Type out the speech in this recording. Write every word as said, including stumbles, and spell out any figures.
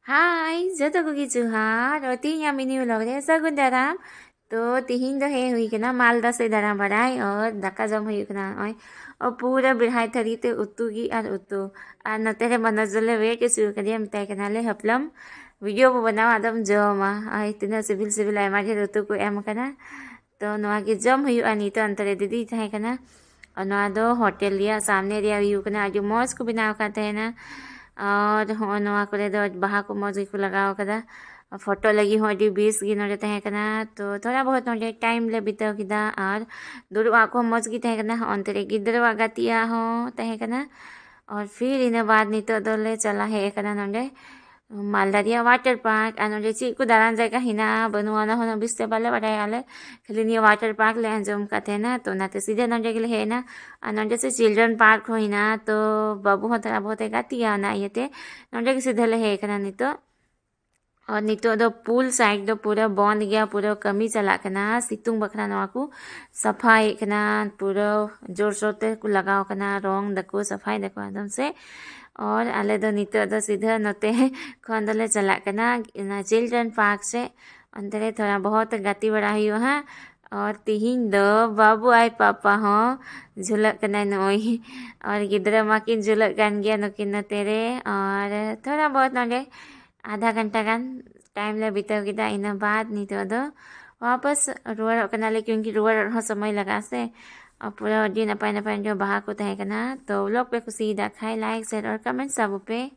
ᱦᱟᱭ, ᱡᱚᱛᱚ ᱠᱚᱜᱮ ᱡᱚᱦᱟᱨ᱾ ᱚ, ᱛᱮᱦᱮᱧᱟᱜ mini vlog ᱨᱮ ᱥᱟᱹᱜᱩᱱ ᱫᱟᱨᱟᱢ᱾ ᱛᱚ, ᱛᱮᱦᱮᱧ ᱫᱚ ᱦᱮᱡ ᱦᱩᱭ ᱠᱟᱱᱟ ᱢᱟᱞᱫᱟ ᱥᱮᱫ ᱫᱟᱬᱟ ᱵᱟᱲᱟᱭ, ᱟᱨ ᱫᱟᱠᱟ ᱡᱚᱢ ᱦᱩᱭᱩᱜ ᱠᱟᱱᱟ ᱱᱚᱜᱼᱚᱭ᱾ ᱚ, ᱯᱩᱨᱟᱹ ᱵᱮᱲᱦᱟᱭ ᱛᱷᱟᱹᱨᱤ ᱛᱮ ᱩᱛᱩ ᱜᱮ ᱟᱨ ᱩᱛᱩ᱾ ᱟᱨ ᱱᱚᱛᱮ ᱨᱮ ᱢᱚᱱᱳᱡᱽ ᱫᱚᱞᱮ wait ᱦᱚᱪᱚ ᱠᱟᱫᱮᱭᱟ, ᱢᱮᱛᱟᱭ ᱠᱟᱱᱟᱞᱮ, "ᱦᱟᱯᱞᱟᱢ, video ᱵᱚ ᱵᱮᱱᱟᱣᱟ, ᱟᱫᱚᱢ ᱡᱚᱢᱟ᱾" ᱟᱨ ᱛᱤᱱᱟᱹᱜ ᱥᱤᱵᱤᱞ ᱥᱤᱵᱤᱞ ᱟᱭᱢᱟ ᱰᱷᱮᱨ ᱩᱛᱩ ᱠᱚ ᱮᱢ ᱠᱟᱱᱟ᱾ ᱛᱚ, ᱱᱚᱣᱟ ᱜᱮ ᱡᱚᱢ ᱦᱩᱭᱩᱜᱼᱟ ᱱᱤᱛᱚᱜ᱾ ᱚᱱᱛᱮ ᱨᱮ ᱫᱤᱫᱤᱭ ᱛᱟᱦᱮᱸ ᱠᱟᱱᱟ᱾ ᱟᱨ ᱱᱚᱣᱟ ᱫᱚ ᱦᱳᱴᱮᱞ ᱨᱮᱭᱟᱜ ᱥᱟᱢᱱᱮ ᱨᱮᱭᱟᱜ view ᱠᱟᱱᱟ᱾ ᱟᱹᱰᱤ ᱢᱚᱡᱽ ᱠᱚ ᱵᱮᱱᱟᱣ ᱟᱠᱟᱫ ᱛᱟᱦᱮᱱᱟ᱾ ᱟᱨ ᱦᱚᱸᱜᱼᱚ ᱱᱚᱣᱟ ᱠᱚᱨᱮ ᱫᱚ ᱵᱟᱦᱟ ᱠᱚ ᱢᱚᱡᱽ ᱜᱮᱠᱚ ᱞᱟᱜᱟᱣ ᱟᱠᱟᱫᱟ᱾ ᱯᱷᱳᱴᱳ ᱞᱟᱹᱜᱤᱫ ᱦᱚᱸ ᱟᱹᱰᱤ ᱵᱮᱥ ᱜᱮ ᱱᱚᱰᱮ ᱛᱟᱦᱮᱸ ᱠᱟᱱᱟ᱾ ᱛᱚ, ᱛᱷᱚᱲᱟ ᱵᱚᱦᱩᱛ ᱱᱚᱰᱮ time ᱞᱮ ᱵᱤᱛᱟᱹᱣ ᱠᱮᱫᱟ᱾ ᱟᱨ ᱫᱩᱲᱩᱵ ᱟᱜ ᱠᱚᱦᱚᱸ ᱢᱚᱡᱽ ᱜᱮ ᱛᱟᱦᱮᱸ ᱠᱟᱱᱟ᱾ ᱚᱱᱛᱮ ᱨᱮ ᱜᱤᱫᱽᱨᱟᱹᱣᱟᱜ ᱜᱟᱛᱮᱜ ᱟᱜ ᱦᱚᱸ ᱛᱟᱦᱮᱸ ᱠᱟᱱᱟ᱾ ᱟᱨ ᱯᱷᱤᱨ ᱤᱱᱟᱹ ᱵᱟᱫ ᱱᱤᱛᱚᱜ ᱫᱚᱞᱮ ᱪᱟᱞᱟᱣ ᱦᱮᱡ ᱟᱠᱟᱱᱟ ᱱᱚᱰᱮ ᱢᱟᱞᱫᱟ ᱨᱮᱭᱟᱜ water park᱾ ᱟᱨ ᱱᱚᱰᱮ ᱪᱮᱫ ᱠᱚ ᱫᱟᱬᱟᱱ ᱡᱟᱭᱜᱟ ᱦᱮᱱᱟᱜᱼᱟ, ᱵᱟᱹᱱᱩᱜᱼᱟ, ᱚᱱᱟ ᱦᱚᱸ ᱩᱱᱟᱹᱜ ᱵᱮᱥ ᱛᱮ ᱵᱟᱞᱮ ᱵᱟᱰᱟᱭᱟ ᱟᱞᱮ᱾ ᱠᱷᱟᱹᱞᱤ ᱱᱤᱭᱟᱹ water park ᱞᱮ ᱟᱸᱡᱚᱢ ᱟᱠᱟᱫ ᱛᱟᱦᱮᱱᱟ, ᱛᱚ ᱚᱱᱟᱛᱮ ᱥᱤᱫᱷᱟᱹ ᱱᱚᱰᱮ ᱜᱮᱞᱮ ᱦᱮᱡ ᱮᱱᱟ᱾ ᱟᱨ ᱱᱚᱰᱮ ᱥᱮ children park ᱦᱚᱸ ᱦᱮᱱᱟᱜᱼᱟ, ᱛᱚ ᱵᱟᱹᱵᱩ ᱦᱚᱸ ᱛᱷᱚᱲᱟ ᱵᱚᱦᱩᱛ ᱮ ᱜᱟᱛᱮᱜᱼᱟ, ᱚᱱᱟ ᱤᱭᱟᱹᱛᱮ ᱱᱚᱰᱮ ᱜᱮ ᱥᱤᱫᱷᱟᱹ ᱞᱮ ᱦᱮᱡ ᱟᱠᱟᱱᱟ ᱱᱤᱛᱚᱜ᱾ ᱟᱨ ᱱᱤᱛᱚᱜ ᱫᱚ pool side ᱫᱚ ᱯᱩᱨᱟᱹ ᱵᱚᱱᱫ ᱜᱮᱭᱟ, ᱯᱩᱨᱟᱹ ᱠᱟᱹᱢᱤ ᱪᱟᱞᱟᱜ ᱠᱟᱱᱟ᱾ ᱥᱤᱛᱩᱝ ᱵᱟᱠᱷᱨᱟ ᱱᱚᱣᱟ ᱠᱚ ᱥᱟᱯᱷᱟᱭᱮᱫ ᱠᱟᱱᱟ, ᱯᱩᱨᱟᱹ ᱡᱳᱨᱥᱳᱨ ᱛᱮ ᱠᱚ ᱞᱟᱜᱟᱣ ᱠᱟᱱᱟ, ᱨᱚᱝ ᱫᱟᱠᱚ, ᱥᱟᱯᱷᱟᱭ ᱫᱟᱠᱚ ᱟᱫᱚᱢ ᱥᱮ᱾ ᱟᱨ ᱟᱞᱮ ᱫᱚ ᱱᱤᱛᱚᱜ ᱫᱚ ᱥᱤᱫᱷᱟᱹ ᱱᱚᱛᱮ ᱠᱷᱚᱱ ᱫᱚᱞᱮ ᱪᱟᱞᱟᱜ ᱠᱟᱱᱟ ᱚᱱᱟ children park ᱥᱮᱫ᱾ ᱚᱱᱛᱮ ᱨᱮ ᱛᱷᱚᱲᱟ ᱵᱚᱦᱚᱛ ᱜᱟᱛᱮ ᱵᱟᱲᱟ ᱦᱩᱭᱩᱜᱼᱟ ᱦᱟᱸᱜ᱾ ᱟᱨ ᱛᱤᱦᱤᱧ ᱫᱚ ᱵᱟᱹᱵᱩ ᱟᱡ ᱯᱟᱯᱟ ᱦᱚᱸ ᱡᱷᱩᱞᱟᱹᱜ ᱠᱟᱱᱟᱭ ᱱᱚᱜᱼᱚᱭ᱾ ᱟᱨ ᱜᱤᱫᱽᱨᱟᱹ ᱢᱟᱠᱤᱱ ᱡᱷᱩᱞᱟᱹᱜ ᱠᱟᱱ ᱜᱮᱭᱟ ᱱᱩᱠᱤᱱ ᱱᱚᱛᱮ ᱨᱮ᱾ ᱟᱨ ᱛᱷᱚᱲᱟ ᱵᱚᱦᱚᱛ ᱱᱚᱰᱮ ᱟᱫᱷᱟ ᱜᱷᱚᱱᱴᱟ ᱜᱟᱱ time ᱞᱮ ᱵᱤᱛᱟᱹᱣ ᱠᱮᱫᱟ᱾ ᱤᱱᱟᱹ ᱵᱟᱫ ᱱᱤᱛᱚᱜ ᱫᱚ ᱣᱟᱯᱟᱥ ᱨᱩᱣᱟᱹᱲᱚᱜ ᱠᱟᱱᱟᱞᱮ, ᱠᱤᱭᱩᱸᱠᱤ ᱨᱩᱣᱟᱹᱲᱚᱜ ᱨᱮᱦᱚᱸ ᱥᱚᱢᱚᱭ ᱞᱟᱜᱟᱜᱼᱟ ᱥᱮ᱾ ᱟᱨ ᱯᱩᱨᱟᱹ ᱟᱹᱰᱤ ᱱᱟᱯᱟᱭ ᱱᱟᱯᱟᱭ ᱱᱚᱰᱮ ᱵᱟᱦᱟ ᱠᱚ ᱛᱟᱦᱮᱸ ᱠᱟᱱᱟ᱾ ᱛᱚ, vlog ᱯᱮ ᱠᱩᱥᱤᱭᱟᱫᱟ ᱠᱷᱟᱡ like, share ᱟᱨ comment ᱥᱟᱵᱚᱜ ᱯᱮ᱾